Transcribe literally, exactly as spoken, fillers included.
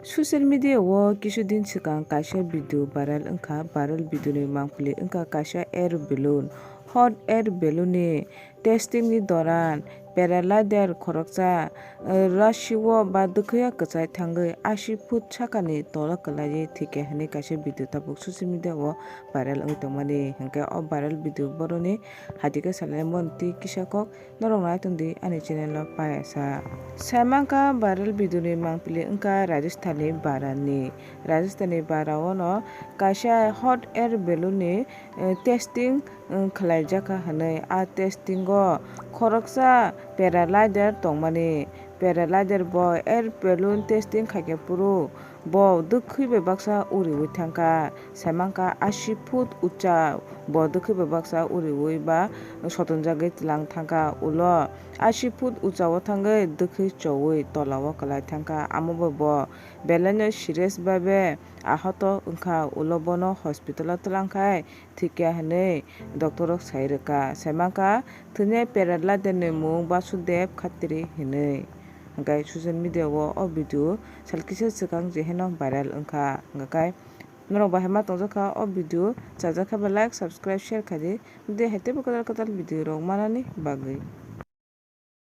Social media o kisu din swkang kaisa video viral wngkha. Viral video ni mangpili wngkha kaisa air balloon. Hot air balloon ni testing ni doran paraglider khoroksa, eh, rasio ba dwkhwio kwchai thangwi ashi foot sakani tolo kwlaiwi thwikha hwnwi kaisa video tabuk social media o viral wngwi tongmani. Hwnkhe o viral video boroni hatikhe salaimani twi kisa kok. Norok nai tongdi ani channel o payasa. Saimankha viral video ni mangpili wngkha Rajasthan ni Bara ni. Rajasthan ni Bara o no kaisa hot air balloon ni, eh, testing, eh, khlaijakha hwnwi. A testing o khoroksa paraglider tongmani. Paraglider bo air balloon testing khaikhe phuru bo dwkhwi bai baksa uriui thangkha. Saimankha ashi foot ucha bo dwkhwi bai baksa uriui ba sotonjagwi tlang thangkha. Ulo ashi foot ucha o thangwi dwkhwi choui tola o kwlai thangkha. Amo bai bo belai no serious bai be ahoto wngkha. Ulo bono hospital o twlang khai thwikha hwnwi doctor rok sai rwkha. Saimankha thwinai paraglider ni mung Basudev Khatri hwnwi. Hwnkhe social media o o video sal kisa swkang je heno viral wngkha. Hwnkhe norok bahai ma tongjakha o video chajakha ba like, subscribe, share khaidi. Tei hai teibo kwtal kwtal video rok manani bagwi.